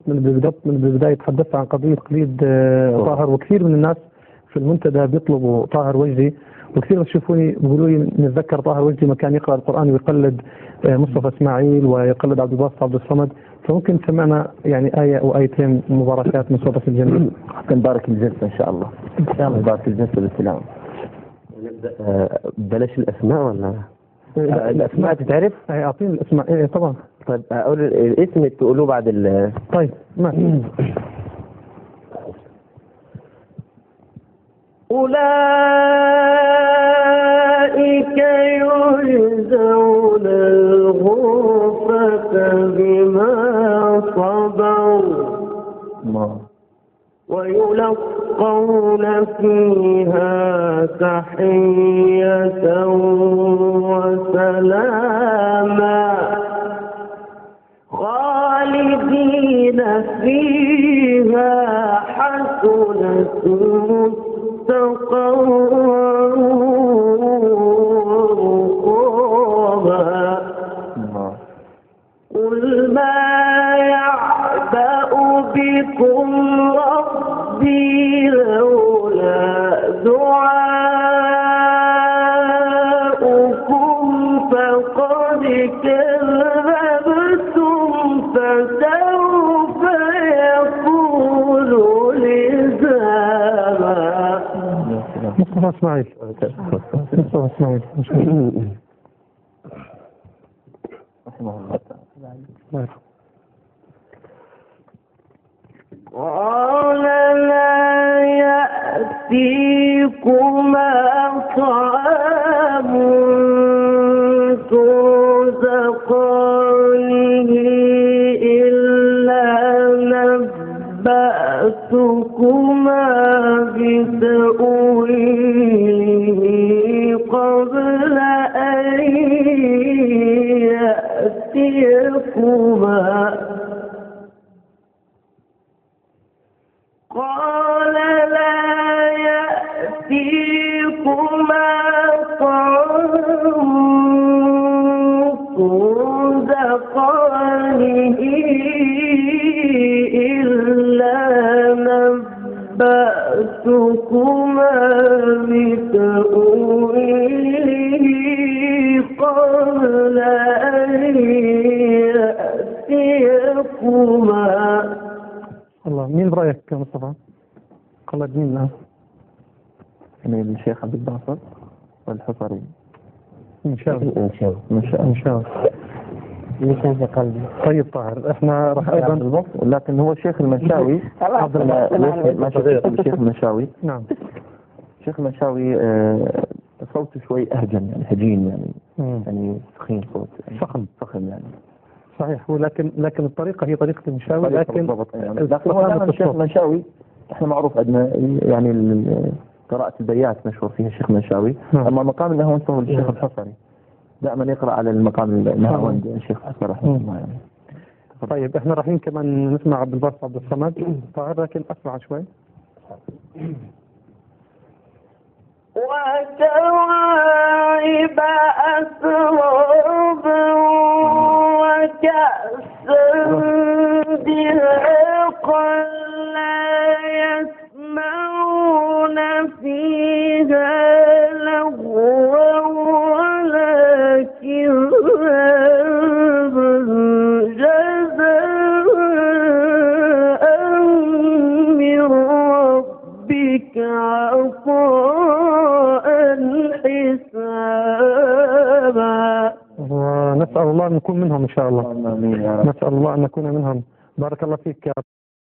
من البداية تحدثت عن قضية تقليد طاهر، وكثير من الناس في المنتدى بيطلبوا طاهر وجدي، وكثير يشوفوني بيقولوا لي نتذكر طاهر وجدي ما كان يقرأ القرآن ويقلد مصطفى اسماعيل ويقلد عبد الباسط عبد الصمد. فممكن تسمعنا يعني آية أو آيتين مباركات من صوتك الجميل حتى نبارك الجلسة إن شاء الله. إن شاء الله نبارك الجلسة بالسلام. نبدأ بلاش الأسماء ولا الأسماء تتعرف؟ أعطيني الأسماء. إيه طبعا. طيب أقول الاسم تقولوه بعد ال. طيب ماشي. أولئك يجزون الغرفة بما صبروا ويلقون فيها تحية وسلاما خالدين فيها حسنت مستقرا ومقاما. قل ما يعبأ بكم ربي لولا دعاؤكم فقد كذبتم فسوف يكون لزاما. مصطفى اسماعيل. مصطفى اسماعيل رحمه الله تعالى. قال لا يأتيكما طعام ترزقانه إلا نبأتكما بتأويله قبل أن يأتيكما. قال لا يأتيكما طعام ترزقانه إلا نبأتكما بتأويله قبل أن يأتيكما. الله، مين برأيك يا مصطفى؟ قلد مين الآن؟ يعني الشيخ عبد الباسط والحصري. إن شاء الله. إن شاء الله. إن شاء الله. إن شاء الله. اللي كان في قلبي. طيب طاهر، احنا راح أيضا، لكن هو الشيخ المنشاوي. عبد الباسط. ما شفت الشيخ المنشاوي؟ نعم. الشيخ المنشاوي صوته شوي أهجن، يعني هجين، يعني يعني سخين صوت، يعني فخم فخم يعني. صحيح، ولكن الطريقة هي طريقة المنشاوي، لكن يعني. لكن هو دائما الشيخ المنشاوي احنا معروف عندنا يعني قراءة البيات مشهور فيها الشيخ المنشاوي. اما مقام النهاوند فهو الشيخ الحصري، دائما يقرأ على المقام النهاوند الشيخ الحصري رحمه الله يعني. طيب احنا رايحين كمان نسمع عبد الباسط عبد الصمد طاهر، لكن اسرع شوي. وكواعب أترابا وكأسا دهاقا لا يسمعون فيها لغوا ولا كذابا جزاء من ربك عطاء حسابا. ونسأل الله أن نكون منهم إن شاء الله. آمين يا رب. نسأل الله أن نكون منهم. بارك الله فيك يا